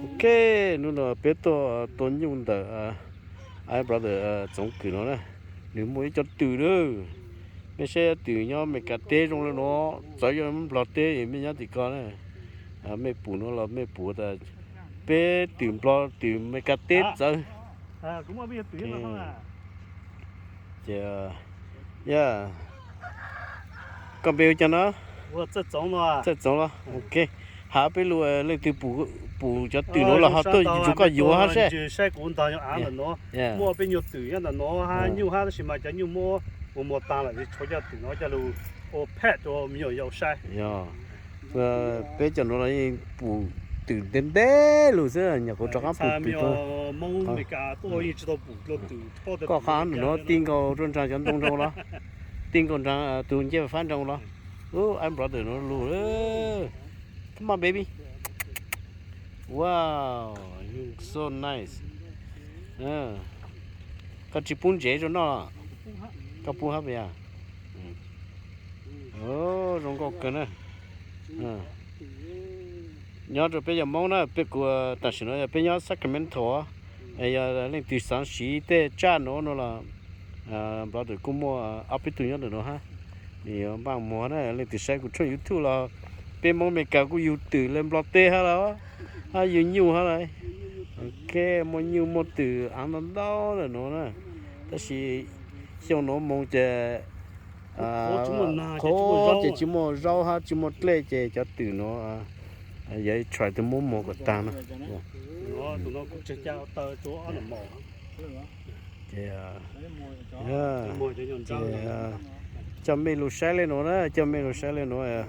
Ok, hnub no peb tuaj tua nyuj ntawm Iron Brother Txoov Kwm no na. Nws muaj ib co twm na. Mej saib twm nyob Meskas teb zoo li no, txawv yog Nplog teb mej nyob tim ko na. Mej pum no los mej pum tas peb twm Nplog twm Meskas teb txawv. Ces, yog, koj npe hu cas no? Txawj Txoov los? Ok. Has peb lus, leej twg pum cov twm no los ho tuaj nrug koj yuav hab seb. Muaj peb nyuag twm nyob ntawm no hab nyuj hab, tab sis mas cov nyuj muab ua muag tag lawm, tshuav cov twm no coj lug ua phet rau me nyuam yaus saib. Peb cov no los yeej pum twm ntev ntev lug xwb, nyuam qhuav rov qab pum twm. Koj qhov no tij nkaus rau nraag cov ntoo nroo los? Tij nkaus nraag tus ncej fab nroo los? Ub, Iron Brother no lug. Come on, baby. Wow, you so nice. Koj tsis pub ntsev rau noj? Koj pub hab puas yog? Zoo nkauj kawg na. Nyob rau peb cov Moob na, peb kuv tam sim no yog peb nyob Sacramento, es yog leej twg xaav siv tej tsaj no no los, Brother kuj muaj ob peb tug nyob ntawm no hab. Nws yuav npaj muag na, leej twg saib kuv tshooj YouTube los, peb Moob Meskas kuj yug twm le Nplog teb hab los, hab yug nyuj hab los. Ok, muaj nyuj muaj twm aav ntau ntau ntawm no na. Tab sis xyoo nuav moog ces qhuav ces tsis muaj zaub hab tsis muaj dlej ces cov twm nuav yuav try to muab muag kom tag no. Ces, ces coj mej lug saib le nuav na, coj mej lug saib le nuav.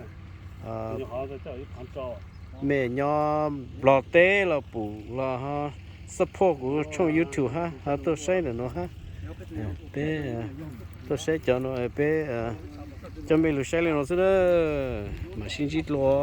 Mej nyob Nplog teb los pum los ho support kuv tshooj YouTube hab, ho tuaj saib ntawm nuav hab. Peb tuaj saib cov nuav, peb coj mej lug saib le nuav xwb na, mam sib ntsib dlua.